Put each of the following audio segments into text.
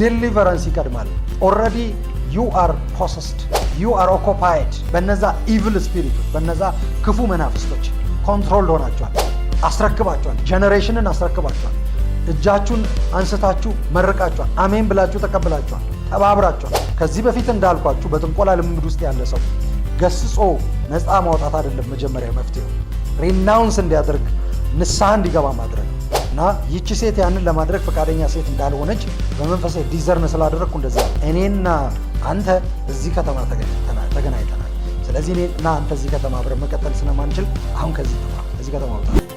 Deliverance ይቀድማል። Already you are possessed, you are occupied። በነዛ evil spirit ኦች፣ በነዛ ክፉ መናፍስቶች control ሆናችኋል። አስረክባችኋል። Generation ን አስረክባችኋል። እጃችሁን አንስታችሁ መርቃችኋል። አሜን ብላችሁ ተቀብላችኋል። ተባብራችኋል። ከዚህ በፊት እንዳልኳችሁ በጥንቆላ ልምምድ ውስጥ ያለ ሰው ገስጾ ነፃ ማውጣት አይደለም መጀመሪያ መፍትሄው፣ renounce እንዲያደርግ፣ ንስሐ እንዲገባ ማድረግ ነው። እና ይቺ ሴት ያንን ለማድረግ ፈቃደኛ ሴት እንዳልሆነች በመንፈሴ discern ስላደረግኩ እንደዚያ እኔና አንተ እዚህ ከተማ ተገናኝተናል። ስለዚህ እኔና አንተ እዚህ ከተማ አብረን መቀጠል ስለማንችል አሁን ከዚህ ከተማ ውጣ።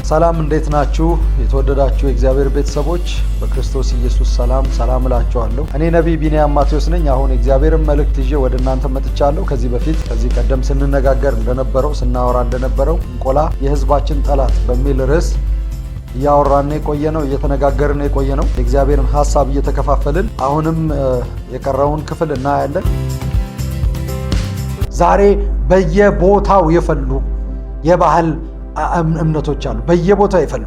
ሰላም፣ እንዴት ናችሁ? የተወደዳችሁ የእግዚአብሔር ቤተሰቦች፣ በክርስቶስ ኢየሱስ ሰላም ሰላም እላችኋለሁ። እኔ ነቢይ ቢንያም ማቴዎስ ነኝ። አሁን የእግዚአብሔርን መልእክት ይዤ ወደ እናንተ መጥቻለሁ። ከዚህ በፊት ከዚህ ቀደም ስንነጋገር እንደነበረው፣ ስናወራ እንደነበረው ጥንቆላ የሕዝባችን ጠላት በሚል ርዕስ እያወራን የቆየ ነው፣ እየተነጋገርን የቆየ ነው። የእግዚአብሔርን ሀሳብ እየተከፋፈልን አሁንም የቀረውን ክፍል እናያለን። ዛሬ በየቦታው የፈሉ የባህል እምነቶች አሉ። በየቦታው የፈሉ፣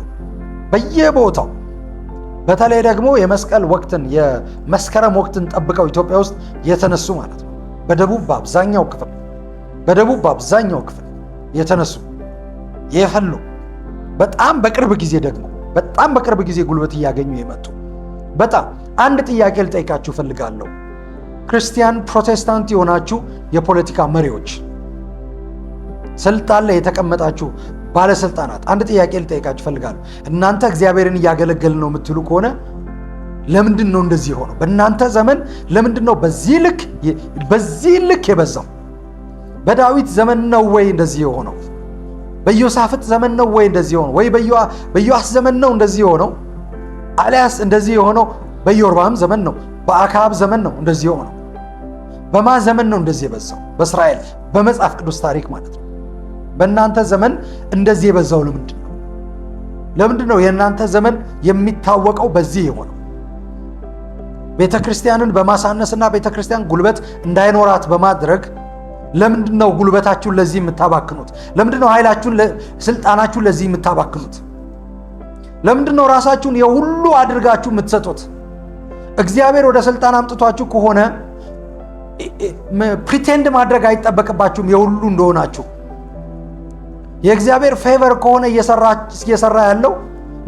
በየቦታው፣ በተለይ ደግሞ የመስቀል ወቅትን፣ የመስከረም ወቅትን ጠብቀው ኢትዮጵያ ውስጥ የተነሱ ማለት ነው። በደቡብ በአብዛኛው ክፍል የተነሱ፣ የፈሉ፣ በጣም በቅርብ ጊዜ ደግሞ በጣም በቅርብ ጊዜ ጉልበት እያገኙ የመጡ። በጣም አንድ ጥያቄ ልጠይቃችሁ እፈልጋለሁ። ክርስቲያን ፕሮቴስታንት የሆናችሁ የፖለቲካ መሪዎች፣ ስልጣን ላይ የተቀመጣችሁ ባለስልጣናት፣ አንድ ጥያቄ ልጠይቃችሁ እፈልጋለሁ። እናንተ እግዚአብሔርን እያገለገልን ነው የምትሉ ከሆነ ለምንድን ነው እንደዚህ የሆነው? በእናንተ ዘመን ለምንድን ነው በዚህ ልክ የበዛው? በዳዊት ዘመን ነው ወይ እንደዚህ የሆነው? በኢዮሳፍጥ ዘመን ነው ወይ እንደዚህ የሆነው? ወይ በኢዮአስ ዘመን ነው እንደዚህ የሆነው? አሊያስ እንደዚህ የሆነው በኢዮርባም ዘመን ነው? በአክዓብ ዘመን ነው እንደዚህ የሆነው? በማን ዘመን ነው እንደዚህ የበዛው? በእስራኤል በመጽሐፍ ቅዱስ ታሪክ ማለት ነው። በእናንተ ዘመን እንደዚህ የበዛው ለምንድን ነው? ለምንድን ነው የእናንተ ዘመን የሚታወቀው በዚህ የሆነው? ቤተ ክርስቲያንን በማሳነስና ቤተ ክርስቲያን ጉልበት እንዳይኖራት በማድረግ ለምንድን ነው ጉልበታችሁን ለዚህ የምታባክኑት? ለምንድን ነው ኃይላችሁን፣ ስልጣናችሁን ለዚህ የምታባክኑት? ለምንድን ነው ራሳችሁን የሁሉ አድርጋችሁ የምትሰጡት? እግዚአብሔር ወደ ስልጣን አምጥቷችሁ ከሆነ pretend ማድረግ አይጠበቅባችሁም የሁሉ እንደሆናችሁ። የእግዚአብሔር favor ከሆነ እየሰራ ያለው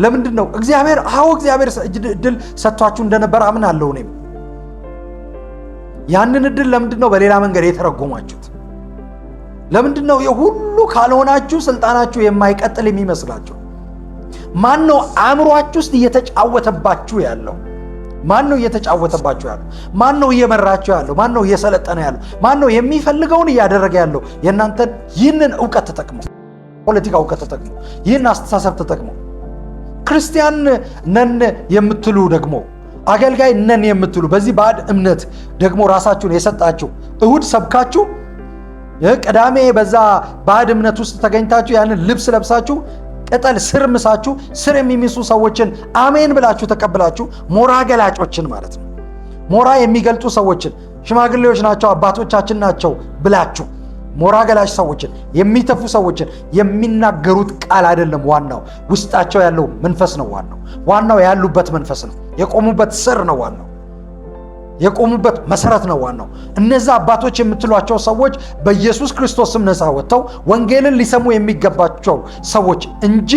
ለምንድን ነው? እግዚአብሔር አዎ እግዚአብሔር እድል ሰጥቷችሁ እንደነበር አምናለሁ እኔም። ያንን እድል ለምንድን ነው በሌላ መንገድ የተረጎማችሁት? ለምንድን ነው የሁሉ ካልሆናችሁ ስልጣናችሁ የማይቀጥል የሚመስላችሁ? ማን ነው አእምሯችሁ ውስጥ እየተጫወተባችሁ ያለው? ማን ነው እየተጫወተባችሁ ያለው? ማን ነው እየመራችሁ ያለው? ማን ነው እየሰለጠነ ያለው? ማን ነው የሚፈልገውን እያደረገ ያለው? የእናንተን ይህንን እውቀት ተጠቅሞ፣ ፖለቲካ እውቀት ተጠቅሞ፣ ይህን አስተሳሰብ ተጠቅሞ፣ ክርስቲያን ነን የምትሉ፣ ደግሞ አገልጋይ ነን የምትሉ፣ በዚህ ባዕድ እምነት ደግሞ ራሳችሁን የሰጣችሁ፣ እሁድ ሰብካችሁ ቅዳሜ በዛ ባዕድ እምነት ውስጥ ተገኝታችሁ፣ ያንን ልብስ ለብሳችሁ፣ ቅጠል ስር ምሳችሁ፣ ስር የሚምሱ ሰዎችን አሜን ብላችሁ ተቀብላችሁ፣ ሞራ ገላጮችን ማለት ነው። ሞራ የሚገልጡ ሰዎችን ሽማግሌዎች ናቸው፣ አባቶቻችን ናቸው ብላችሁ፣ ሞራ ገላጭ ሰዎችን፣ የሚተፉ ሰዎችን፣ የሚናገሩት ቃል አይደለም ዋናው፣ ውስጣቸው ያለው መንፈስ ነው ዋናው። ዋናው ያሉበት መንፈስ ነው። የቆሙበት ስር ነው ዋናው። የቆሙበት መሰረት ነው ዋናው። እነዛ አባቶች የምትሏቸው ሰዎች በኢየሱስ ክርስቶስ ስም ነፃ ወጥተው ወንጌልን ሊሰሙ የሚገባቸው ሰዎች እንጂ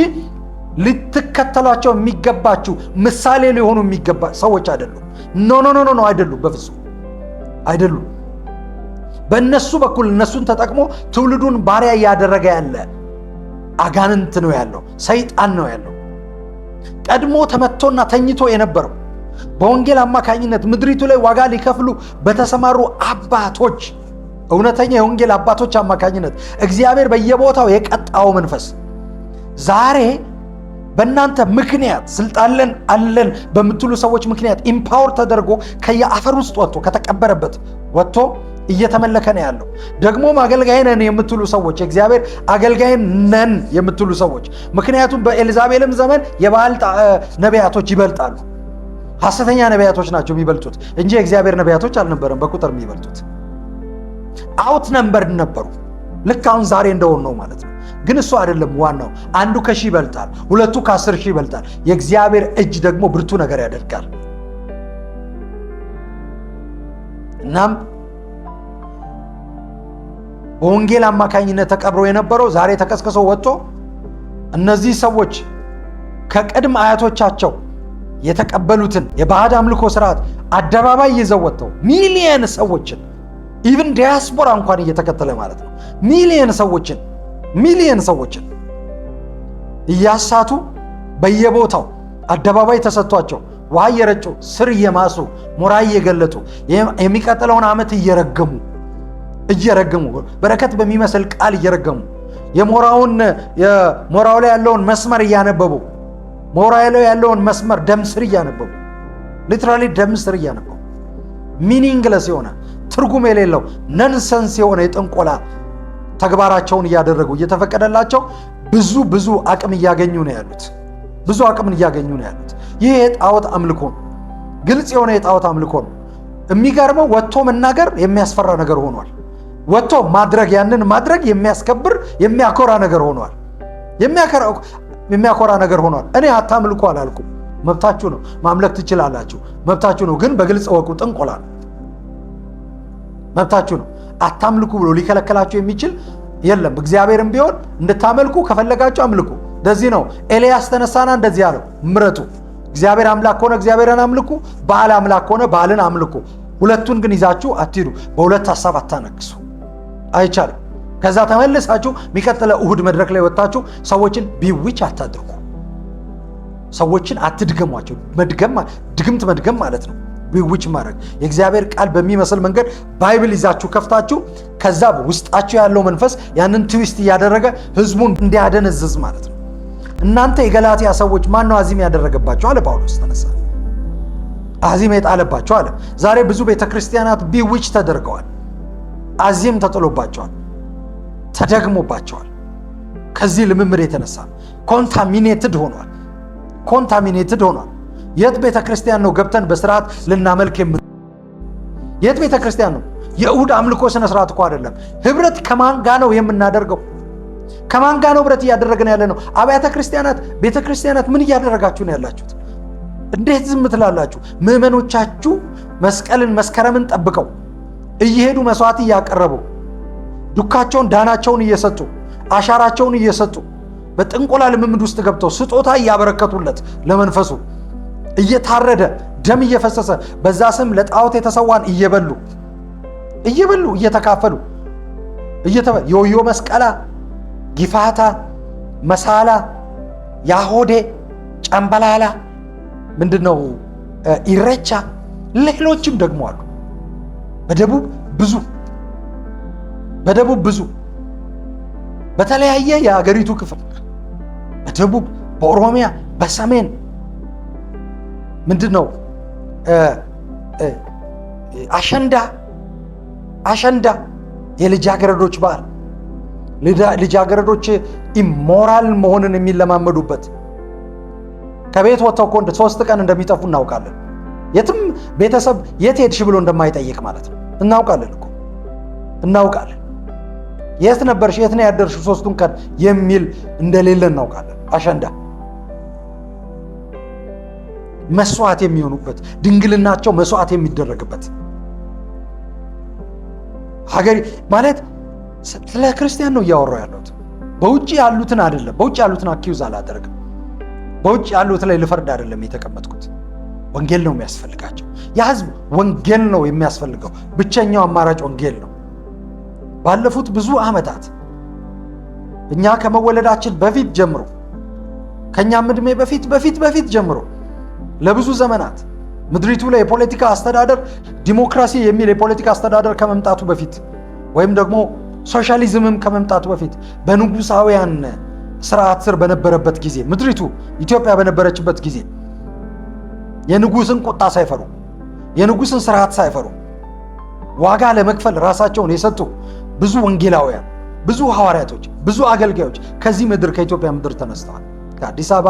ልትከተሏቸው የሚገባችሁ፣ ምሳሌ ሊሆኑ የሚገባ ሰዎች አይደሉም። No, no, no, no፣ አይደሉም፣ በፍጹም አይደሉም። በእነሱ በኩል እነሱን ተጠቅሞ ትውልዱን ባሪያ እያደረገ ያለ አጋንንት ነው ያለው፣ ሰይጣን ነው ያለው። ቀድሞ ተመቶና ተኝቶ የነበረው በወንጌል አማካኝነት ምድሪቱ ላይ ዋጋ ሊከፍሉ በተሰማሩ አባቶች፣ እውነተኛ የወንጌል አባቶች አማካኝነት እግዚአብሔር በየቦታው የቀጣው መንፈስ ዛሬ በእናንተ ምክንያት፣ ስልጣን አለን በምትሉ ሰዎች ምክንያት empower ተደርጎ ከየአፈር ውስጥ ወጥቶ፣ ከተቀበረበት ወጥቶ እየተመለከ ነው ያለው። ደግሞም አገልጋይ ነን የምትሉ ሰዎች፣ የእግዚአብሔር አገልጋይ ነን የምትሉ ሰዎች፣ ምክንያቱም በኤልዛቤልም ዘመን የበኣል ነቢያቶች ይበልጣሉ። ሐሰተኛ ነቢያቶች ናቸው የሚበልጡት እንጂ የእግዚአብሔር ነቢያቶች አልነበረም በቁጥር የሚበልጡት። Outnumbered ነበሩ። ልክ አሁን ዛሬ እንደሆን ነው ማለት ነው። ግን እሱ አይደለም ዋናው። አንዱ ከሺህ ይበልጣል፣ ሁለቱ ከ10,000 ይበልጣል። የእግዚአብሔር እጅ ደግሞ ብርቱ ነገር ያደርጋል። እናም በወንጌል አማካኝነት ተቀብሮ የነበረው ዛሬ ተቀስቅሶ ወጥቶ እነዚህ ሰዎች ከቅድመ አያቶቻቸው የተቀበሉትን የባዕድ አምልኮ ስርዓት አደባባይ ይዘው ወጥተው ሚሊየን ሰዎችን፣ even ዲያስፖራ እንኳን እየተከተለ ማለት ነው፣ ሚሊየን ሰዎችን እያሳቱ በየቦታው አደባባይ ተሰጥቷቸው ውሃ እየረጩ፣ ስር እየማሱ፣ ሞራ እየገለጡ፣ የሚቀጥለውን ዓመት እየረገሙ እየረገሙ፣ በረከት በሚመስል ቃል እየረገሙ፣ የሞራውን የሞራው ላይ ያለውን መስመር እያነበቡ፣ ሞራው ላይ ያለውን መስመር ደም ስር እያነበቡ፣ literally ደም ስር እያነበቡ፣ meaningless የሆነ፣ ትርጉም የሌለው፣ nonsense የሆነ የጥንቆላ ተግባራቸውን እያደረጉ እየተፈቀደላቸው ብዙ ብዙ አቅም እያገኙ ነው ያሉት። ብዙ አቅምን እያገኙ ነው ያሉት። ይህ የጣዖት አምልኮ ነው። ግልጽ የሆነ የጣዖት አምልኮ ነው። የሚገርመው ወጥቶ መናገር የሚያስፈራ ነገር ሆኗል። ወጥቶ ማድረግ፣ ያንን ማድረግ የሚያስከብር፣ የሚያኮራ ነገር ሆኗል። የሚያኮራ ነገር ሆኗል። እኔ አታምልኩ አላልኩም። መብታችሁ ነው። ማምለክ ትችላላችሁ። መብታችሁ ነው። ግን በግልጽ እወቁ፣ ጥንቆላ ነው። መብታችሁ ነው። አታምልኩ ብሎ ሊከለከላችሁ የሚችል የለም። እግዚአብሔርም ቢሆን እንድታመልኩ ከፈለጋችሁ አምልኩ። እንደዚህ ነው። ኤልያስ ተነሳና እንደዚህ አለው፣ ምረጡ። እግዚአብሔር አምላክ ከሆነ እግዚአብሔርን አምልኩ፣ በኣል አምላክ ከሆነ በኣልን አምልኩ። ሁለቱን ግን ይዛችሁ አትሂዱ። በሁለት ሀሳብ አታነግሱ። አይቻልም። ከዛ ተመልሳችሁ የሚቀጥለው እሁድ መድረክ ላይ ወጥታችሁ ሰዎችን bewitch አታድርጉ። ሰዎችን አትድገሟቸው። መድገም ድግምት መድገም ማለት ነው። Bewitch ማድረግ፣ የእግዚአብሔር ቃል በሚመስል መንገድ Bible ይዛችሁ ከፍታችሁ ከዛ ውስጣችሁ ያለው መንፈስ ያንን twist እያደረገ ህዝቡን እንዲያደነዝዝ ማለት ነው። እናንተ የገላትያ ሰዎች ማን ነው አዚም ያደረገባቸው አለ ጳውሎስ። ተነሳ አዚም የጣለባቸው አለ። ዛሬ ብዙ ቤተክርስቲያናት bewitch ተደርገዋል። አዚም ተጥሎባቸዋል፣ ተደግሞባቸዋል። ከዚህ ልምምድ የተነሳ contaminated ሆኗል። Contaminated ሆኗል። የት ቤተ ክርስቲያን ነው ገብተን በስርዓት ልናመልክ የም የት ቤተ ክርስቲያን ነው? የእሁድ አምልኮ ስነ ስርዓት እኮ አይደለም። ህብረት ከማን ጋ ነው የምናደርገው? ከማን ጋ ነው ህብረት እያደረግን ያለ ነው? አብያተ ክርስቲያናት፣ ቤተ ክርስቲያናት ምን እያደረጋችሁ ነው ያላችሁት? እንዴት ዝም ትላላችሁ? ምዕመኖቻችሁ መስቀልን መስከረምን ጠብቀው እየሄዱ መስዋዕት እያቀረቡ፣ ዱካቸውን ዳናቸውን እየሰጡ፣ አሻራቸውን እየሰጡ፣ በጥንቆላ ልምምድ ውስጥ ገብተው ስጦታ እያበረከቱለት ለመንፈሱ፣ እየታረደ ደም እየፈሰሰ በዛ ስም ለጣዖት የተሰዋን እየበሉ እየበሉ እየተካፈሉ፣ ዮዮ መስቀላ፣ ጊፋታ፣ መሳላ፣ ያሆዴ፣ ጨምበላላ፣ ምንድን ነው ኢሬቻ፣ ሌሎችም ደግሞ አሉ። በደቡብ ብዙ፣ በደቡብ ብዙ፣ በተለያየ የሀገሪቱ ክፍል፣ በደቡብ፣ በኦሮሚያ፣ በሰሜን ምንድን ነው አሸንዳ፣ አሸንዳ የልጃገረዶች በዓል፣ ልጃገረዶች immoral መሆንን የሚለማመዱበት፣ ከቤት ወጥተው እኮ 3 ቀን እንደሚጠፉ እናውቃለን። የትም ቤተሰብ የት ሄድሽ ብሎ እንደማይጠይቅ ማለት ነው። እናውቃለን እኮ፣ እናውቃለን። የት ነበርሽ፣ የት ነው ያደርሽ ሶስቱን ቀን የሚል እንደሌለ እናውቃለን። አሸንዳ መስዋዕት የሚሆኑበት፣ ድንግልናቸው መስዋዕት የሚደረግበት ሀገር ማለት። ስለ ክርስቲያን ነው እያወራሁ ያለሁት፣ በውጭ ያሉትን አይደለም። በውጭ ያሉትን accuse አላደርግም። በውጭ ያሉት ላይ ልፈርድ አይደለም የተቀመጥኩት። ወንጌል ነው የሚያስፈልጋቸው። የህዝብ ወንጌል ነው የሚያስፈልገው። ብቸኛው አማራጭ ወንጌል ነው። ባለፉት ብዙ ዓመታት እኛ ከመወለዳችን በፊት ጀምሮ፣ ከእኛም ዕድሜ በፊት በፊት በፊት ጀምሮ ለብዙ ዘመናት ምድሪቱ ላይ የፖለቲካ አስተዳደር፣ ዲሞክራሲ የሚል የፖለቲካ አስተዳደር ከመምጣቱ በፊት ወይም ደግሞ ሶሻሊዝምም ከመምጣቱ በፊት በንጉሳውያን ስርዓት ስር በነበረበት ጊዜ፣ ምድሪቱ ኢትዮጵያ በነበረችበት ጊዜ፣ የንጉስን ቁጣ ሳይፈሩ፣ የንጉስን ስርዓት ሳይፈሩ ዋጋ ለመክፈል ራሳቸውን የሰጡ ብዙ ወንጌላውያን፣ ብዙ ሐዋርያቶች፣ ብዙ አገልጋዮች ከዚህ ምድር ከኢትዮጵያ ምድር ተነስተዋል። ከአዲስ አበባ፣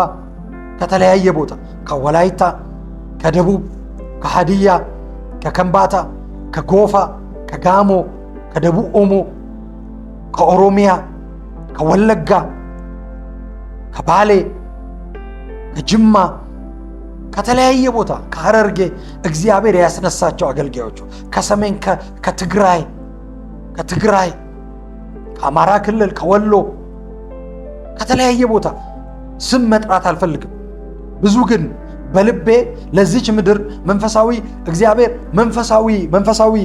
ከተለያየ ቦታ፣ ከወላይታ፣ ከደቡብ፣ ከሀዲያ፣ ከከምባታ፣ ከጎፋ፣ ከጋሞ፣ ከደቡብ ኦሞ፣ ከኦሮሚያ፣ ከወለጋ፣ ከባሌ፣ ከጅማ፣ ከተለያየ ቦታ፣ ከሐረርጌ እግዚአብሔር ያስነሳቸው አገልጋዮቹ፣ ከሰሜን፣ ከትግራይ፣ ከአማራ ክልል፣ ከወሎ፣ ከተለያየ ቦታ ስም መጥራት አልፈልግም። ብዙ ግን በልቤ ለዚች ምድር መንፈሳዊ እግዚአብሔር መንፈሳዊ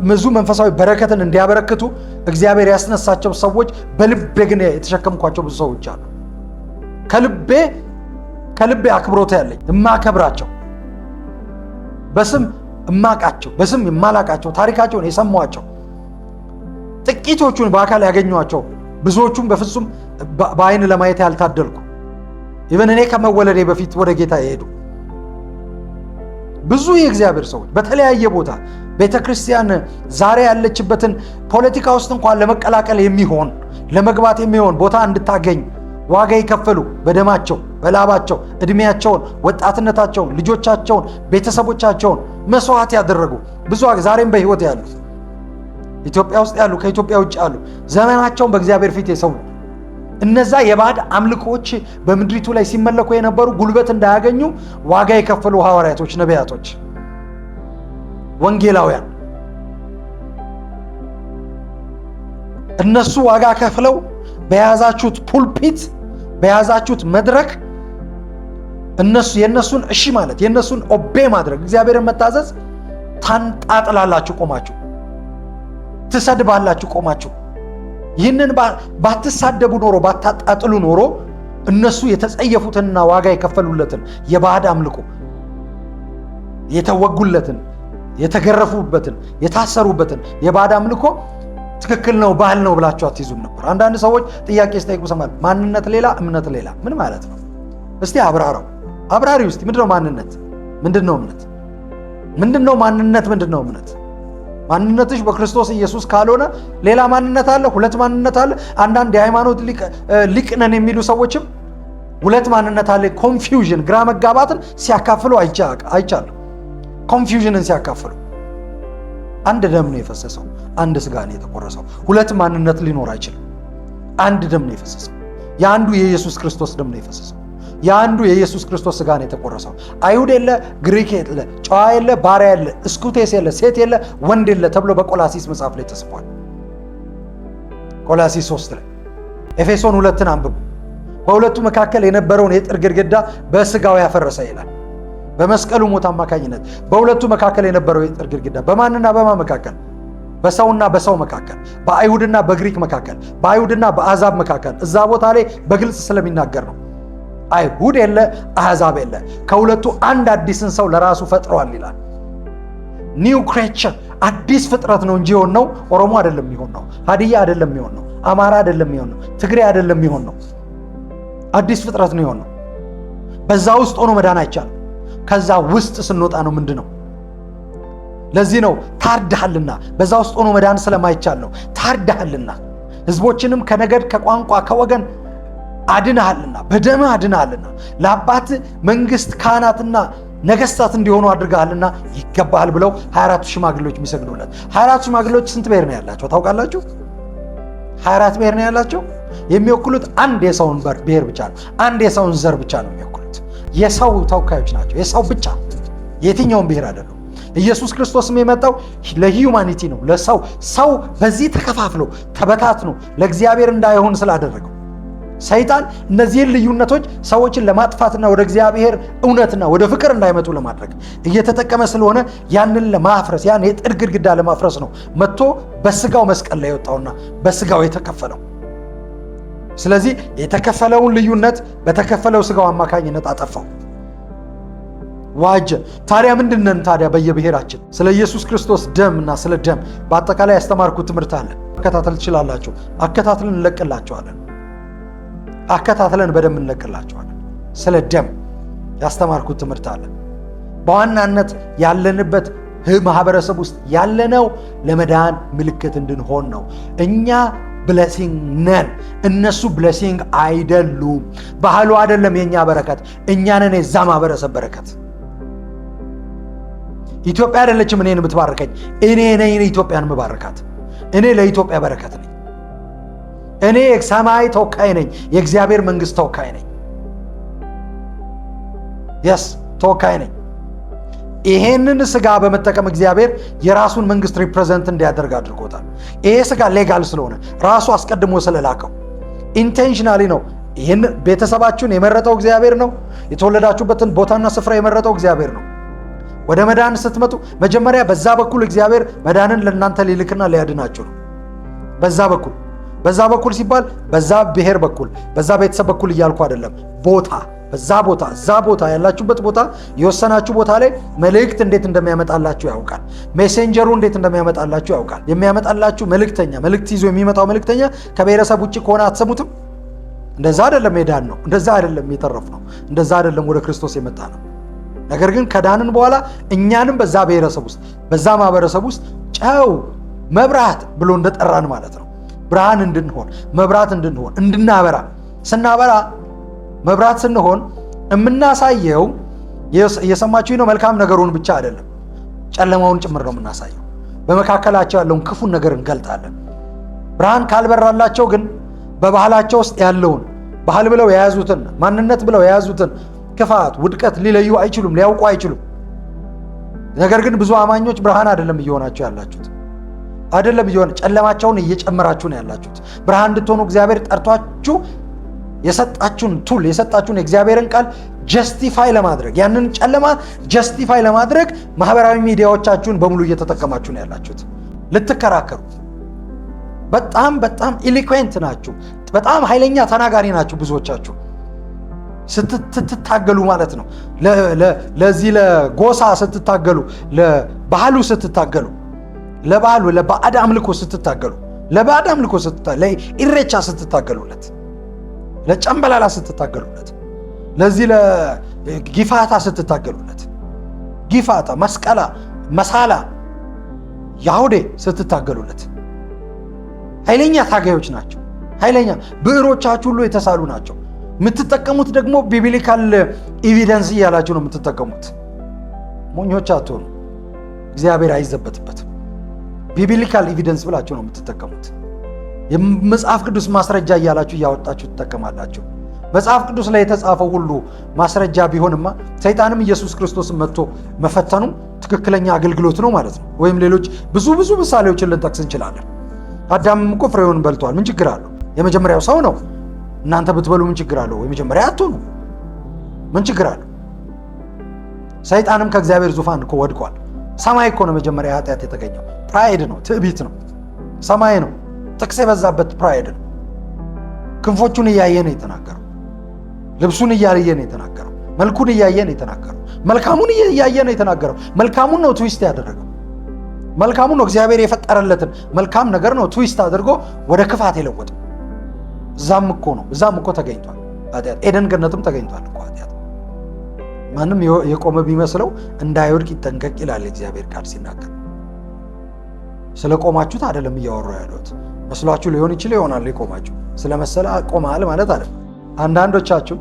ብዙ መንፈሳዊ በረከትን እንዲያበረክቱ እግዚአብሔር ያስነሳቸው ሰዎች፣ በልቤ ግን የተሸከምኳቸው ብዙ ሰዎች አሉ። ከልቤ አክብሮት ያለኝ፣ የማከብራቸው፣ በስም እማቃቸው፣ በስም የማላቃቸው፣ ታሪካቸውን የሰማኋቸው፣ ጥቂቶቹን በአካል ያገኘኋቸው፣ ብዙዎቹን በፍጹም በአይን ለማየት ያልታደልኩ፣ even እኔ ከመወለዴ በፊት ወደ ጌታ የሄዱ ብዙ የእግዚአብሔር ሰዎች፣ በተለያየ ቦታ ቤተ ክርስቲያን ዛሬ ያለችበትን ፖለቲካ ውስጥ እንኳን ለመቀላቀል የሚሆን፣ ለመግባት የሚሆን ቦታ እንድታገኝ ዋጋ የከፈሉ፣ በደማቸው፣ በላባቸው፣ እድሜያቸውን፣ ወጣትነታቸውን፣ ልጆቻቸውን፣ ቤተሰቦቻቸውን መስዋዕት ያደረጉ ብዙ፣ ዛሬም በሕይወት ያሉ፣ ኢትዮጵያ ውስጥ ያሉ፣ ከኢትዮጵያ ውጭ ያሉ፣ ዘመናቸውን በእግዚአብሔር ፊት የሰዉ፣ እነዛ የባዕድ አምልኮች በምድሪቱ ላይ ሲመለኩ የነበሩ ጉልበት እንዳያገኙ ዋጋ የከፈሉ ሐዋርያቶች፣ ነቢያቶች፣ ወንጌላውያን፣ እነሱ ዋጋ ከፍለው በያዛችሁት pulpit፣ በያዛችሁት መድረክ እነሱ የእነሱን እሺ ማለት፣ የእነሱን obey ማድረግ፣ እግዚአብሔርን መታዘዝ ታንጣጥላላችሁ ቆማችሁ፣ ትሰድባላችሁ ቆማችሁ። ይህንን ባትሳደቡ ኖሮ፣ ባታጣጥሉ ኖሮ፣ እነሱ የተጸየፉትንና ዋጋ የከፈሉለትን የባዕድ አምልኮ፣ የተወጉለትን፣ የተገረፉበትን፣ የታሰሩበትን የባዕድ አምልኮ ትክክል ነው፣ ባህል ነው ብላችሁ አትይዙም ነበር። አንዳንድ ሰዎች ጥያቄ ሲጠይቁ እሰማለሁ። ማንነት ሌላ፣ እምነት ሌላ ምን ማለት ነው? እስቲ አብራራው። አብራሪ ውስጥ ምንድነው ማንነት? ምንድነው እምነት? ምንድነው ማንነት? ምንድነው እምነት? ማንነትሽ በክርስቶስ ኢየሱስ ካልሆነ ሌላ ማንነት አለ፣ ሁለት ማንነት አለ። አንዳንድ የሃይማኖት ሊቅ ነን የሚሉ ሰዎችም ሁለት ማንነት አለ። Confusion፣ ግራ መጋባትን ሲያካፍሉ አይቻለሁ። Confusion ን ሲያካፍሉ፣ አንድ ደም ነው የፈሰሰው፣ አንድ ስጋ ነው የተቆረሰው። ሁለት ማንነት ሊኖር አይችልም። አንድ ደም ነው የፈሰሰው። የአንዱ የኢየሱስ ክርስቶስ ደም ነው የፈሰሰው። የአንዱ የኢየሱስ ክርስቶስ ስጋ ነው የተቆረሰው። አይሁድ የለ፣ ግሪክ የለ፣ ጨዋ የለ፣ ባሪያ የለ፣ እስኩቴስ የለ፣ ሴት የለ፣ ወንድ የለ ተብሎ በቆላሲስ መጽሐፍ ላይ ተጽፏል። ቆላሲስ 3 ላይ፣ ኤፌሶን 2ን አንብቡ። በሁለቱ መካከል የነበረውን የጥል ግድግዳ በስጋው ያፈረሰ ይላል። በመስቀሉ ሞት አማካኝነት በሁለቱ መካከል የነበረው የጥል ግድግዳ፣ በማንና በማን መካከል? በሰውና በሰው መካከል፣ በአይሁድና በግሪክ መካከል፣ በአይሁድና በአሕዛብ መካከል፣ እዛ ቦታ ላይ በግልጽ ስለሚናገር ነው። አይሁድ የለ፣ አሕዛብ የለ፣ ከሁለቱ አንድ አዲስን ሰው ለራሱ ፈጥሯል ይላል። New creature፣ አዲስ ፍጥረት ነው እንጂ የሆነው ኦሮሞ አይደለም የሆነው፣ ሀዲያ አይደለም የሆነው፣ አማራ አይደለም የሆነው፣ ትግሬ አይደለም የሆነው፣ አዲስ ፍጥረት ነው የሆነው። በዛ ውስጥ ሆኖ መዳን አይቻልም። ከዛ ውስጥ ስንወጣ ነው ምንድን ነው። ለዚህ ነው ታርድሃልና፣ በዛ ውስጥ ሆኖ መዳን ስለማይቻል ነው። ታርድሃልና፣ ህዝቦችንም ከነገድ፣ ከቋንቋ፣ ከወገን አድነሃልና፣ በደምህ አድነሃልና፣ ለአባትህ መንግስት ካህናትና ነገስታት እንዲሆኑ አድርገሃልና ይገባሃል ብለው 24ቱ ሽማግሌዎች የሚሰግዱለት። 24ቱ ሽማግሌዎች ስንት ብሔር ነው ያላቸው ታውቃላችሁ? 24 ብሔር ነው ያላቸው። የሚወክሉት አንድ የሰውን ብሔር ብቻ ነው። አንድ የሰውን ዘር ብቻ ነው የሚወክሉት። የሰው ተወካዮች ናቸው። የሰው ብቻ፣ የትኛውም ብሔር አይደሉም። ኢየሱስ ክርስቶስም የመጣው ለ humanity ነው፣ ለሰው። ሰው በዚህ ተከፋፍሎ ተበታትኖ ለእግዚአብሔር እንዳይሆን ስላደረገው ሰይጣን እነዚህን ልዩነቶች ሰዎችን ለማጥፋትና ወደ እግዚአብሔር እውነትና ወደ ፍቅር እንዳይመጡ ለማድረግ እየተጠቀመ ስለሆነ ያንን ለማፍረስ፣ ያን የጥል ግድግዳ ለማፍረስ ነው መጥቶ በስጋው መስቀል ላይ የወጣውና በስጋው የተከፈለው። ስለዚህ የተከፈለውን ልዩነት በተከፈለው ስጋው አማካኝነት አጠፋው፣ ዋጀ። ታዲያ ምንድነን ታዲያ በየብሔራችን? ስለ ኢየሱስ ክርስቶስ ደም እና ስለ ደም በአጠቃላይ ያስተማርኩት ትምህርት አለ። መከታተል ትችላላችሁ። አከታትለን እንለቅላችኋለን። አከታትለን በደንብ እንለቅላችኋለን። ስለ ደም ያስተማርኩት ትምህርት አለ። በዋናነት ያለንበት ማህበረሰብ ውስጥ ያለነው ለመዳን ምልክት እንድንሆን ነው። እኛ blessing ነን፣ እነሱ blessing አይደሉም። ባህሉ አይደለም የእኛ በረከት፣ እኛ ነን የዛ ማህበረሰብ በረከት። ኢትዮጵያ አይደለችም እኔን የምትባርከኝ፣ እኔ ነኝ ኢትዮጵያን የምባርካት። እኔ ለኢትዮጵያ በረከት ነኝ። እኔ የሰማይ ተወካይ ነኝ። የእግዚአብሔር መንግስት ተወካይ ነኝ። Yes፣ ተወካይ ነኝ። ይሄንን ስጋ በመጠቀም እግዚአብሔር የራሱን መንግስት represent እንዲያደርግ አድርጎታል። ይሄ ስጋ legal ስለሆነ፣ ራሱ አስቀድሞ ስለላከው intentionally ነው። ይህን ቤተሰባችሁን የመረጠው እግዚአብሔር ነው። የተወለዳችሁበትን ቦታና ስፍራ የመረጠው እግዚአብሔር ነው። ወደ መዳን ስትመጡ መጀመሪያ በዛ በኩል እግዚአብሔር መዳንን ለእናንተ ሊልክና ሊያድናችሁ ነው። በዛ በኩል ሲባል በዛ ብሔር በኩል፣ በዛ ቤተሰብ በኩል እያልኩ አይደለም። ቦታ በዛ ቦታ፣ እዛ ቦታ፣ ያላችሁበት ቦታ፣ የወሰናችሁ ቦታ ላይ መልእክት እንዴት እንደሚያመጣላችሁ ያውቃል። Messenger ኡ እንዴት እንደሚያመጣላችሁ ያውቃል። የሚያመጣላችሁ መልእክተኛ፣ መልእክት ይዞ የሚመጣው መልእክተኛ ከብሔረሰብ ውጭ ከሆነ አትሰሙትም። እንደዛ አይደለም የዳንነው፣ እንደዛ አይደለም የተረፍነው፣ እንደዛ አይደለም ወደ ክርስቶስ የመጣነው። ነገር ግን ከዳንን በኋላ እኛንም በዛ ብሔረሰብ ውስጥ፣ በዛ ማህበረሰብ ውስጥ ጨው፣ መብራት ብሎ እንደጠራን ማለት ነው። ብርሃን እንድንሆን፣ መብራት እንድንሆን፣ እንድናበራ። ስናበራ፣ መብራት ስንሆን የምናሳየው፣ እየሰማችሁ ነው፣ መልካም ነገሩን ብቻ አይደለም፣ ጨለማውን ጭምር ነው የምናሳየው። በመካከላቸው ያለውን ክፉን ነገር እንገልጣለን። ብርሃን ካልበራላቸው ግን በባህላቸው ውስጥ ያለውን፣ ባህል ብለው የያዙትን፣ ማንነት ብለው የያዙትን ክፋት፣ ውድቀት ሊለዩ አይችሉም፣ ሊያውቁ አይችሉም። ነገር ግን ብዙ አማኞች ብርሃን አይደለም እየሆናችሁ ያላችሁት፣ አይደለም እየሆነ፣ ጨለማቸውን እየጨመራችሁ ነው ያላችሁት። ብርሃን እንድትሆኑ እግዚአብሔር ጠርቷችሁ የሰጣችሁን tool፣ የሰጣችሁን የእግዚአብሔርን ቃል justify ለማድረግ፣ ያንን ጨለማ justify ለማድረግ ማህበራዊ ሚዲያዎቻችሁን በሙሉ እየተጠቀማችሁ ነው ያላችሁት። ልትከራከሩ በጣም በጣም eloquent ናችሁ። በጣም ኃይለኛ ተናጋሪ ናችሁ ብዙዎቻችሁ ስትታገሉ ማለት ነው። ለዚህ ለጎሳ ስትታገሉ፣ ለባህሉ ስትታገሉ፣ ለባህሉ፣ ለባዕድ አምልኮ ስትታገሉ፣ ለባዕድ አምልኮ፣ ለኢሬቻ ስትታገሉለት፣ ለጨምበላላ ስትታገሉለት፣ ለዚህ ለጊፋታ ስትታገሉለት፣ ጊፋታ፣ መስቀላ፣ መሳላ፣ ያሁዴ ስትታገሉለት ኃይለኛ ታጋዮች ናቸው። ኃይለኛ ብዕሮቻችሁ ሁሉ የተሳሉ ናቸው። የምትጠቀሙት ደግሞ biblical evidence እያላችሁ ነው የምትጠቀሙት። ሞኞች አትሆኑ። እግዚአብሔር አይዘበትበትም። Biblical evidence ብላችሁ ነው የምትጠቀሙት። የመጽሐፍ ቅዱስ ማስረጃ እያላችሁ እያወጣችሁ ትጠቀማላችሁ። መጽሐፍ ቅዱስ ላይ የተጻፈው ሁሉ ማስረጃ ቢሆንማ ሰይጣንም ኢየሱስ ክርስቶስን መጥቶ መፈተኑ ትክክለኛ አገልግሎት ነው ማለት ነው። ወይም ሌሎች ብዙ ብዙ ምሳሌዎችን ልንጠቅስ እንችላለን። አዳምም እኮ ፍሬውን በልቷል። ምን ችግር አለው? የመጀመሪያው ሰው ነው። እናንተ ብትበሉ ምን ችግር አለው? የመጀመሪያ አትሆኑ፣ ምን ችግር አለው? ሰይጣንም ከእግዚአብሔር ዙፋን እኮ ወድቋል። ሰማይ እኮ ነው መጀመሪያ ኃጢአት የተገኘው። Pride ነው፣ ትዕቢት ነው። ሰማይ ነው፣ ጥቅስ የበዛበት pride ነው። ክንፎቹን እያየ ነው የተናገረው። ልብሱን እያየ ነው የተናገረው። መልኩን እያየ ነው የተናገረው። መልካሙን እያየ ነው የተናገረው። መልካሙን ነው twist ያደረገው። መልካሙን ነው፣ እግዚአብሔር የፈጠረለትን መልካም ነገር ነው twist አድርጎ ወደ ክፋት የለወጠው። እዛም እኮ ነው፣ እዛም እኮ ተገኝቷል ኃጢአት። ኤደን ገነትም ተገኝቷል እኮ ኃጢአት። ማንም የቆመ ቢመስለው እንዳይወድቅ ይጠንቀቅ ይላል እግዚአብሔር ቃል ሲናገር። ስለ ቆማችሁት አይደለም እያወራሁ ያለሁት። መስሏችሁ ሊሆን ይችል ይሆናል፣ የቆማችሁ ስለመሰለ ቆመሃል ማለት አይደለም። አንዳንዶቻችሁ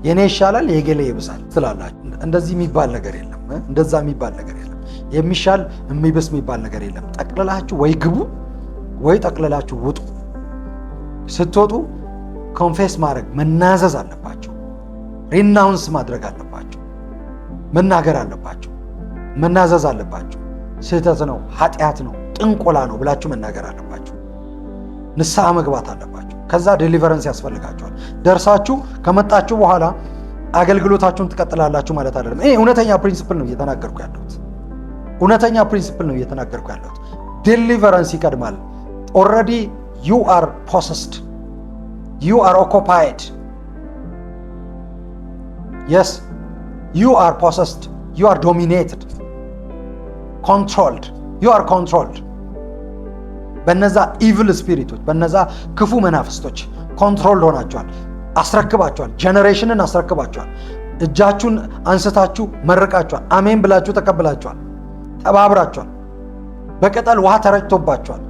የኔ ይሻላል የገሌ ይብሳል ትላላችሁ። እንደዚህ የሚባል ነገር የለም። እንደዛ የሚባል ነገር የለም። የሚሻል የሚብስ የሚባል ነገር የለም። ጠቅልላችሁ ወይ ግቡ ወይ ጠቅልላችሁ ውጡ። ስትወጡ confess ማድረግ፣ መናዘዝ አለባችሁ። Renounce ማድረግ አለባችሁ። መናገር አለባችሁ። መናዘዝ አለባችሁ። ስህተት ነው፣ ኃጢአት ነው፣ ጥንቆላ ነው ብላችሁ መናገር አለባችሁ። ንስሐ መግባት አለባችሁ። ከዛ deliverance ያስፈልጋችኋል። ደርሳችሁ ከመጣችሁ በኋላ አገልግሎታችሁን ትቀጥላላችሁ ማለት አይደለም። ይሄ እውነተኛ principle ነው እየተናገርኩ ያለሁት። እውነተኛ principle ነው እየተናገርኩ ያለሁት። Deliverance ይቀድማል። Already you are possessed, you are occupied. Yes, you are possessed, you are dominated, controlled, you are controlled። በነዛ evil spirit ኦች፣ በነዛ ክፉ መናፍስቶች controlled ሆናችኋል። አስረክባችኋል። Generation ን አስረክባችኋል። እጃችሁን አንስታችሁ መርቃችኋል። አሜን ብላችሁ ተቀብላችኋል። ተባብራችኋል። በቅጠል ውሃ ተረጭቶባችኋል።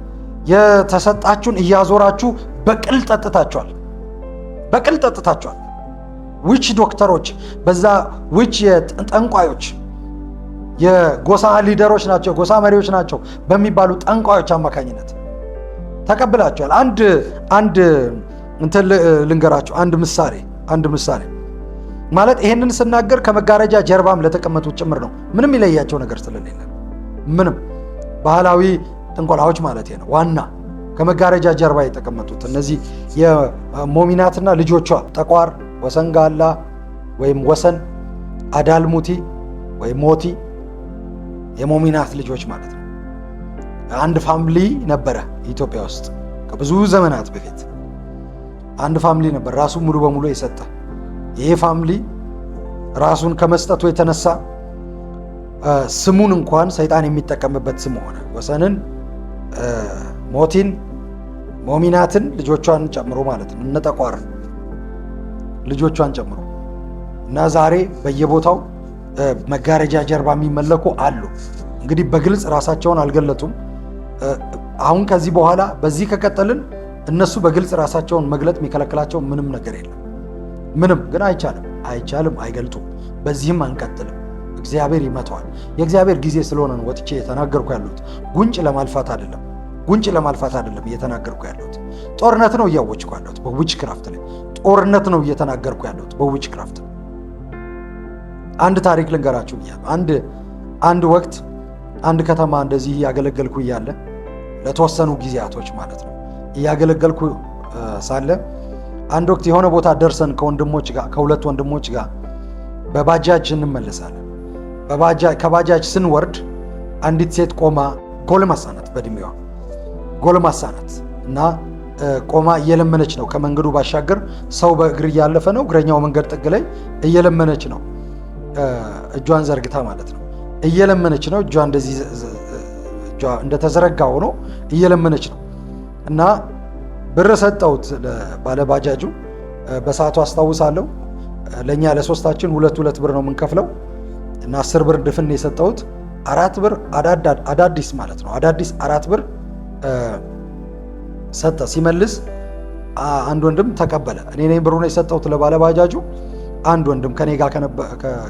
የተሰጣችሁን እያዞራችሁ በቅል ጠጥታችኋል። በቅል ጠጥታችኋል። Witch ዶክተሮች፣ በዛ witch ጠንቋዮች፣ የጎሳ leader ኦች ናቸው፣ የጎሳ መሪዎች ናቸው በሚባሉ ጠንቋዮች አማካኝነት ተቀብላችኋል። አንድ እንትን ልንገራችሁ፣ አንድ ምሳሌ ማለት ይሄንን ስናገር ከመጋረጃ ጀርባም ለተቀመጡት ጭምር ነው። ምንም ይለያቸው ነገር ስለሌለ፣ ምንም ባህላዊ ጥንቆላዎች ማለት ነው። ዋና ከመጋረጃ ጀርባ የተቀመጡት እነዚህ የሞሚናትና ልጆቿ ጠቋር፣ ወሰንጋላ ወይም ወሰን፣ አዳልሙቲ ወይም ሞቲ፣ የሞሚናት ልጆች ማለት ነው። አንድ family ነበረ ኢትዮጵያ ውስጥ ከብዙ ዘመናት በፊት። አንድ family ነበር ራሱን ሙሉ በሙሉ የሰጠ። ይሄ family ራሱን ከመስጠቱ የተነሳ ስሙን እንኳን ሰይጣን የሚጠቀምበት ስም ሆነ። ወሰንን፣ ሞቲን፣ ሞሚናትን ልጆቿን ጨምሮ ማለት ነው። እነ ጠቋር ልጆቿን ጨምሮ። እና ዛሬ በየቦታው መጋረጃ ጀርባ የሚመለኩ አሉ። እንግዲህ በግልጽ ራሳቸውን አልገለጡም። አሁን ከዚህ በኋላ በዚህ ከቀጠልን እነሱ በግልጽ ራሳቸውን መግለጥ የሚከለክላቸው ምንም ነገር የለም። ምንም ግን አይቻልም፣ አይቻልም፣ አይገልጡም። በዚህም አንቀጥልም። እግዚአብሔር ይመታዋል። የእግዚአብሔር ጊዜ ስለሆነ ነው ወጥቼ እየተናገርኩ ያለሁት። ጉንጭ ለማልፋት አይደለም፣ ጉንጭ ለማልፋት አይደለም እየተናገርኩ ያለሁት። ጦርነት ነው እያወጅኩ ያለሁት በ witchcraft ላይ። ጦርነት ነው እየተናገርኩ ያለሁት በ witchcraft። አንድ ታሪክ ልንገራችሁ ብያለሁ። አንድ ወቅት አንድ ከተማ እንደዚህ እያገለገልኩ እያለ፣ ለተወሰኑ ጊዜያቶች ማለት ነው፣ እያገለገልኩ ሳለ አንድ ወቅት የሆነ ቦታ ደርሰን ከወንድሞች ጋር፣ ከሁለት ወንድሞች ጋር በባጃጅ እንመለሳለን። ከባጃጅ ስንወርድ አንዲት ሴት ቆማ፣ ጎልማሳ ናት፣ በእድሜዋ ጎልማሳ ናት እና ቆማ እየለመነች ነው። ከመንገዱ ባሻገር ሰው በእግር እያለፈ ነው። እግረኛው መንገድ ጥግ ላይ እየለመነች ነው። እጇን ዘርግታ ማለት ነው። እየለመነች ነው። እጇ እንደዚህ እጇ እንደተዘረጋ ሆኖ እየለመነች ነው እና ብር ሰጠሁት ባለ ባጃጁ። በሰዓቱ አስታውሳለሁ። ለእኛ ለሶስታችን ሁለት ሁለት ብር ነው የምንከፍለው እና 10 ብር ድፍን የሰጠሁት፣ 4 ብር አዳዲስ ማለት ነው። አዳዲስ 4 ብር ሰጠ። ሲመልስ አንድ ወንድም ተቀበለ። እኔ ነኝ ብሩን የሰጠሁት ለባለ ባጃጁ። አንድ ወንድም፣ ከኔ ጋር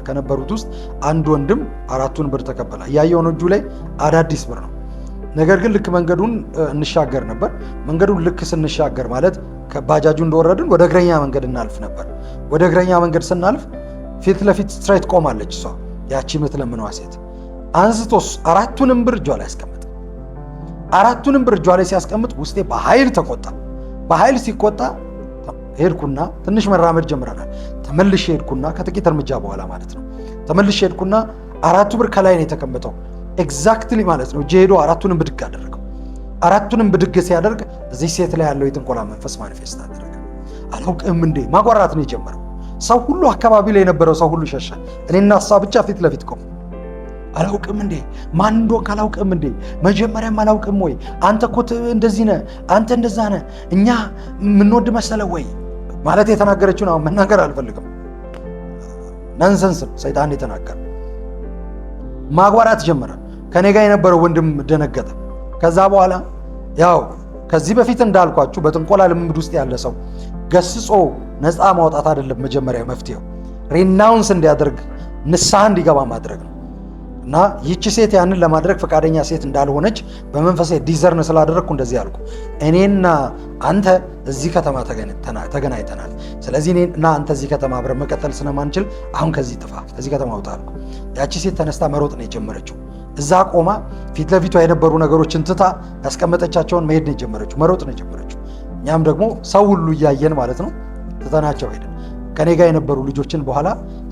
ከነበሩት ውስጥ አንድ ወንድም አራቱን ብር ተቀበለ። እያየውን እጁ ላይ አዳዲስ ብር ነው። ነገር ግን ልክ መንገዱን እንሻገር ነበር። መንገዱን ልክ ስንሻገር፣ ማለት ከባጃጁ እንደወረድን ወደ እግረኛ መንገድ እናልፍ ነበር። ወደ እግረኛ መንገድ ስናልፍ ፊት ለፊት straight ቆማለች እሷ፣ ያቺ የምትለምነዋ ሴት። አንስቶ አራቱንም ብር እጇ ላይ አስቀመጠ። አራቱንም ብር እጇ ላይ ሲያስቀምጥ ውስጤ በኃይል ተቆጣ። በኃይል ሲቆጣ ሄድኩና፣ ትንሽ መራመድ ጀምረናል። ተመልሼ ሄድኩና፣ ከጥቂት እርምጃ በኋላ ማለት ነው። ተመልሼ ሄድኩና አራቱ ብር ከላይ ነው የተቀመጠው። Exactly ማለት ነው። እጄ ሄዶ አራቱንም ብድግ አደረገው። አራቱንም ብድግ ሲያደርግ እዚህ ሴት ላይ ያለው የጥንቆላ መንፈስ manifest አደረገ። አላውቅም እንዴ፣ ማጓራት ነው የጀመረው። ሰው ሁሉ፣ አካባቢ ላይ የነበረው ሰው ሁሉ ሸሸ። እኔና እሷ ብቻ ፊት ለፊት ቆምን። አላውቅም እንዴ? ማን እንደሆንክ አላውቅም እንዴ? መጀመሪያም አላውቅም ወይ? አንተ እኮ እንደዚህ ነህ፣ አንተ እንደዛ ነህ፣ እኛ የምንወድ መሰለህ ወይ? ማለት የተናገረችውን አሁን መናገር አልፈልግም። Nonsense ነው ሰይጣን የተናገረ። ማጓራት ጀመረ። ከኔ ጋር የነበረው ወንድም ደነገጠ። ከዛ በኋላ ያው ከዚህ በፊት እንዳልኳችሁ በጥንቆላ ልምምድ ውስጥ ያለ ሰው ገስጾ ነፃ ማውጣት አይደለም መጀመሪያ መፍትሄው፣ renounce እንዲያደርግ፣ ንስሐ እንዲገባ ማድረግ ነው። እና ይቺ ሴት ያንን ለማድረግ ፈቃደኛ ሴት እንዳልሆነች በመንፈሴ discern ስላደረግኩ እንደዚህ አልኩ። እኔና አንተ እዚህ ከተማ ተገናኝተናል። ስለዚህ እኔና አንተ እዚህ ከተማ አብረን መቀጠል ስለማንችል አሁን ከዚህ ጥፋ፣ ከዚህ ከተማ ውጣ አልኩ። ያቺ ሴት ተነስታ መሮጥ ነው የጀመረችው። እዛ ቆማ ፊት ለፊቷ የነበሩ ነገሮችን ትታ ያስቀመጠቻቸውን መሄድ ነው የጀመረችው፣ መሮጥ ነው የጀመረችው። እኛም ደግሞ ሰው ሁሉ እያየን ማለት ነው ትተናቸው ሄድን። ከኔ ጋር የነበሩ ልጆችን በኋላ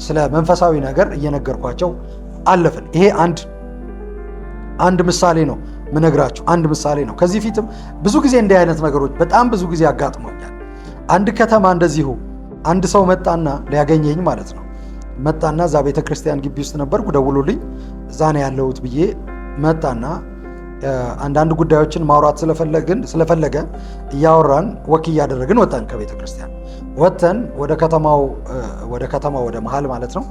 ስለ መንፈሳዊ ነገር እየነገርኳቸው አለፍን። ይሄ አንድ ምሳሌ ነው ምነግራችሁ፣ አንድ ምሳሌ ነው። ከዚህ ፊትም ብዙ ጊዜ እንዲህ አይነት ነገሮች በጣም ብዙ ጊዜ አጋጥሞኛል። አንድ ከተማ እንደዚሁ አንድ ሰው መጣና ሊያገኘኝ ማለት ነው፣ መጣና እዛ ቤተ ክርስቲያን ግቢ ውስጥ ነበርኩ። ደውሎልኝ እዛ ነው ያለሁት ብዬ መጣና አንዳንድ ጉዳዮችን ማውራት ስለፈለገ እያወራን walk እያደረግን ወጣን። ከቤተ ክርስቲያን ወጥተን ወደ ከተማው ወደ መሀል ማለት ነው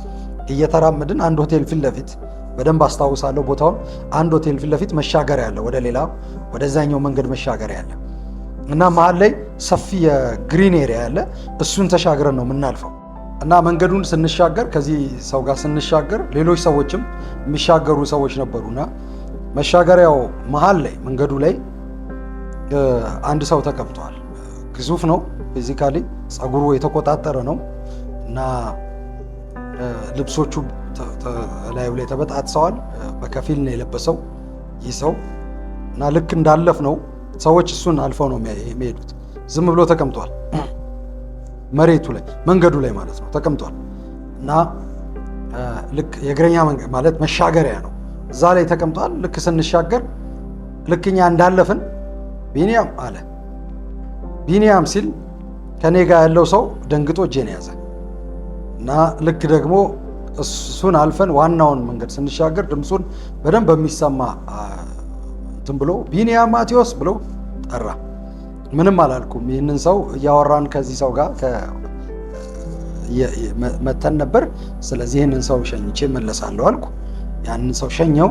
እየተራመድን አንድ ሆቴል ፊት ለፊት፣ በደንብ አስታውሳለሁ ቦታውን። አንድ ሆቴል ፊት ለፊት መሻገሪያ አለ፣ ወደ ሌላ ወደዛኛው መንገድ መሻገሪያ አለ እና መሀል ላይ ሰፊ የ green area አለ። እሱን ተሻግረን ነው የምናልፈው። እና መንገዱን ስንሻገር፣ ከዚህ ሰው ጋር ስንሻገር ሌሎች ሰዎችም የሚሻገሩ ሰዎች ነበሩና መሻገሪያው መሀል ላይ መንገዱ ላይ አንድ ሰው ተቀምጧል። ግዙፍ ነው physically፣ ጸጉሩ የተቆጣጠረ ነው እና ልብሶቹ ላዩ ላይ ተበጣጥሰዋል። በከፊል ነው የለበሰው ይህ ሰው እና ልክ እንዳለፍ ነው ሰዎች እሱን አልፈው ነው የሚሄዱት። ዝም ብሎ ተቀምጧል፣ መሬቱ ላይ፣ መንገዱ ላይ ማለት ነው ተቀምጧል። እና ልክ የእግረኛ ማለት መሻገሪያ ነው፣ እዛ ላይ ተቀምጧል። ልክ ስንሻገር፣ ልክ እኛ እንዳለፍን "ቢኒያም" አለ። "ቢኒያም" ሲል ከኔ ጋር ያለው ሰው ደንግጦ እጄን ያዘ። እና ልክ ደግሞ እሱን አልፈን ዋናውን መንገድ ስንሻገር ድምፁን በደንብ በሚሰማ እንትን ብሎ "ቢኒያም ማቴዎስ" ብሎ ጠራ። ምንም አላልኩም። ይህንን ሰው እያወራን ከዚህ ሰው ጋር መተን ነበር። ስለዚህ ይህንን ሰው ሸኝቼ እመለሳለሁ አልኩ። ያንን ሰው ሸኘው፣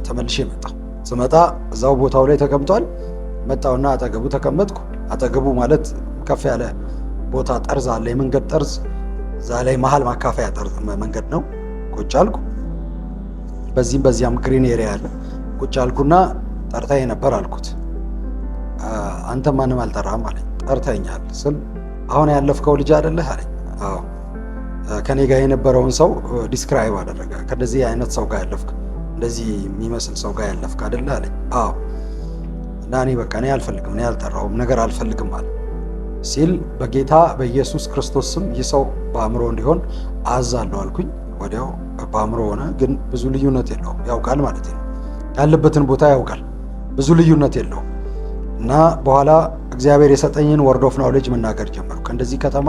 ተመልሼ መጣሁ። ስመጣ እዛው ቦታው ላይ ተቀምጧል። መጣውና አጠገቡ ተቀመጥኩ። አጠገቡ ማለት ከፍ ያለ ቦታ ጠርዝ አለ፣ የመንገድ ጠርዝ፣ እዛ ላይ መሀል ማካፈያ ጠርዝ መንገድ ነው። ቁጭ አልኩ። በዚህም በዚያም green area አለ። ቁጭ አልኩና "ጠርተኸኝ ነበር" አልኩት። "አንተ ማንም አልጠራህም" አለኝ። "ጠርተኸኛል" ስል "አሁን ያለፍከው ልጅ አይደለህ?" አለኝ። "አዎ።" ከኔ ጋር የነበረውን ሰው describe አደረገ። "ከእንደዚህ አይነት ሰው ጋር ያለፍክ፣ እንደዚህ የሚመስል ሰው ጋር ያለፍክ አይደለህ?" አለኝ። "አዎ።" እና "እኔ በቃ እኔ አልፈልግም፣ እኔ አልጠራሁም፣ ነገር አልፈልግም" አለ። ሲል "በጌታ በኢየሱስ ክርስቶስ ስም ይህ ሰው በአእምሮ እንዲሆን አዛለሁ" አልኩኝ። ወዲያው በአእምሮ ሆነ። ግን ብዙ ልዩነት የለውም። ያውቃል ማለት ነው። ያለበትን ቦታ ያውቃል። ብዙ ልዩነት የለውም። እና በኋላ እግዚአብሔር የሰጠኝን word of knowledge መናገር ጀመርኩ። "ከእንደዚህ ከተማ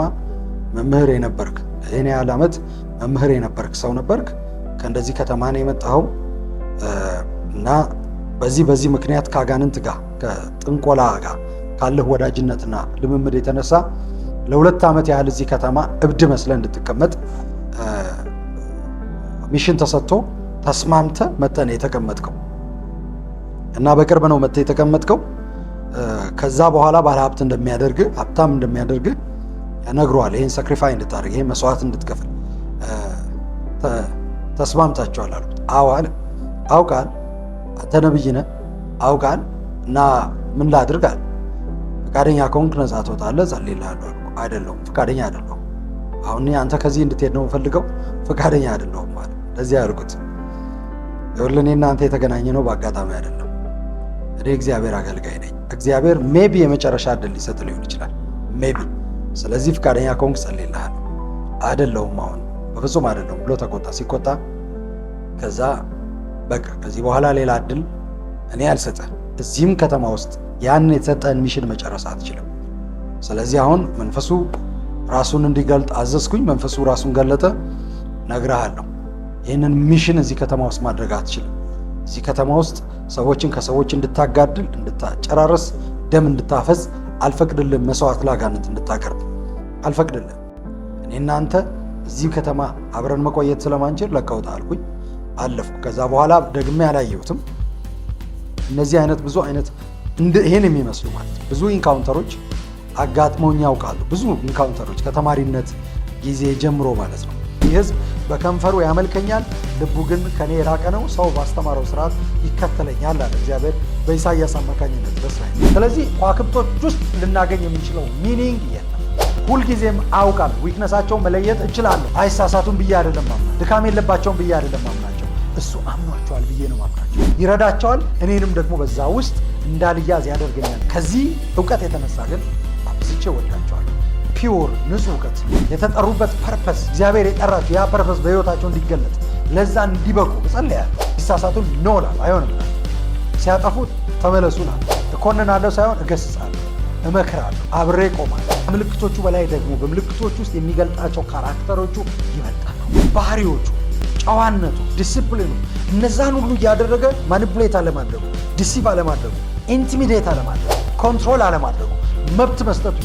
መምህር የነበርክ፣ ይህን ያህል ዓመት መምህር የነበርክ ሰው ነበርክ። ከእንደዚህ ከተማ ነው የመጣኸው እና በዚህ በዚህ ምክንያት ከአጋንንት ጋር፣ ከጥንቆላ ጋር ካለህ ወዳጅነትና ልምምድ የተነሳ ለ2 ዓመት ያህል እዚህ ከተማ እብድ መስለህ እንድትቀመጥ mission ተሰጥቶ ተስማምተህ መጥተህ ነው የተቀመጥከው እና በቅርብ ነው መጥተህ የተቀመጥከው። ከዛ በኋላ ባለሀብት እንደሚያደርግ፣ ሀብታም እንደሚያደርግ ነግሯል። ይህን sacrifice እንድታደርግ፣ ይህን መስዋዕት እንድትከፍል ተስማምታችኋል" አልኩት። "አዎ" አለ። "አውቃል፣ አንተ ነብይ ነህ፣ አውቃል እና ምን ላድርግ?" አለ። "ፈቃደኛ ከሆንክ ነፃ ትወጣለህ፣ ጸልይልሃለሁ" አልኩ። "አይደለሁም፣ ፈቃደኛ አይደለሁም። አሁን አንተ ከዚህ እንድትሄድ ነው የምፈልገው፣ ፈቃደኛ አይደለሁም" አለ። ለዚህ ያልኩት፣ "ይኸውልህ፣ እኔና አንተ የተገናኘነው በአጋጣሚ አይደለም። እኔ እግዚአብሔር አገልጋይ ነኝ። እግዚአብሔር maybe የመጨረሻ እድል ሊሰጥ ሊሆን ይችላል፣ maybe። ስለዚህ ፈቃደኛ ከሆንክ ጸልይልሃለሁ።" "አይደለሁም፣ አሁን በፍጹም አይደለሁም" ብሎ ተቆጣ። ሲቆጣ ከዛ "በቃ ከዚህ በኋላ ሌላ እድል እኔ አልሰጥህም። እዚህም ከተማ ውስጥ ያን የተሰጠህን mission መጨረስ አትችልም። ስለዚህ አሁን መንፈሱ ራሱን እንዲገልጥ አዘዝኩኝ። መንፈሱ ራሱን ገለጠ። ነግሬሃለሁ፣ ይህንን mission እዚህ ከተማ ውስጥ ማድረግ አትችልም። እዚህ ከተማ ውስጥ ሰዎችን ከሰዎች እንድታጋድል፣ እንድታጨራርስ፣ ደም እንድታፈስ አልፈቅድልህም። መስዋዕት ላጋንንት እንድታቀርብ አልፈቅድልህም። እኔና አንተ እዚህ ከተማ አብረን መቆየት ስለማንችል ለቀህ ውጣ" አልኩኝ። አለፍኩ። ከዛ በኋላ ደግሜ አላየሁትም። እነዚህ አይነት ብዙ አይነት ይሄን የሚመስሉ ማለት ነው ብዙ encounter ኦች አጋጥመውኝ ያውቃሉ። ብዙ encounter ኦች ከተማሪነት ጊዜ ጀምሮ ማለት ነው። "ይህ ህዝብ በከንፈሩ ያመልከኛል፣ ልቡ ግን ከኔ የራቀ ነው፣ ሰው ባስተማረው ስርዓት ይከተለኛል" አለ እግዚአብሔር በኢሳይያስ አማካኝነት በእስራኤል። ስለዚህ ከዋክብቶች ውስጥ ልናገኝ የምንችለው meaning የለም። ሁልጊዜም አውቃለሁ፣ weakness ኣቸውን መለየት እችላለሁ። አይሳሳቱም ብዬ አይደለም ማምናቸው፣ ድካም የለባቸውም ብዬ አይደለም ማምናቸው፣ እሱ አምኗቸዋል ብዬ ነው ማምናቸው። ይረዳቸዋል፣ እኔንም ደግሞ በዛ ውስጥ እንዳልያዝ ያደርገኛል። ከዚህ እውቀት የተነሳ ግን አብዝቼ እወዳቸዋለሁ። Pure ንጹህ እውቀት፣ የተጠሩበት purpose፣ እግዚአብሔር የጠራቸው ያ purpose በህይወታቸው እንዲገለጥ፣ ለዛ እንዲበቁ እጸልያለሁ። ሲሳሳቱ no እላለሁ፣ አይሆንም። ሲያጠፉ ተመለሱ እላለሁ። እኮንናለሁ ሳይሆን እገስጻለሁ፣ እመክራለሁ፣ አብሬ እቆማለሁ። ከምልክቶቹ በላይ ደግሞ በምልክቶቹ ውስጥ የሚገልጣቸው character ኦቹ ይበልጣሉ። ባህሪዎቹ፣ ጨዋነቱ፣ ዲስፕሊኑ፣ እነዛን ሁሉ እያደረገ manipulate አለማድረጉ፣ deceive አለማድረጉ፣ intimidate አለማድረጉ፣ control አለማድረጉ፣ መብት መስጠቱ።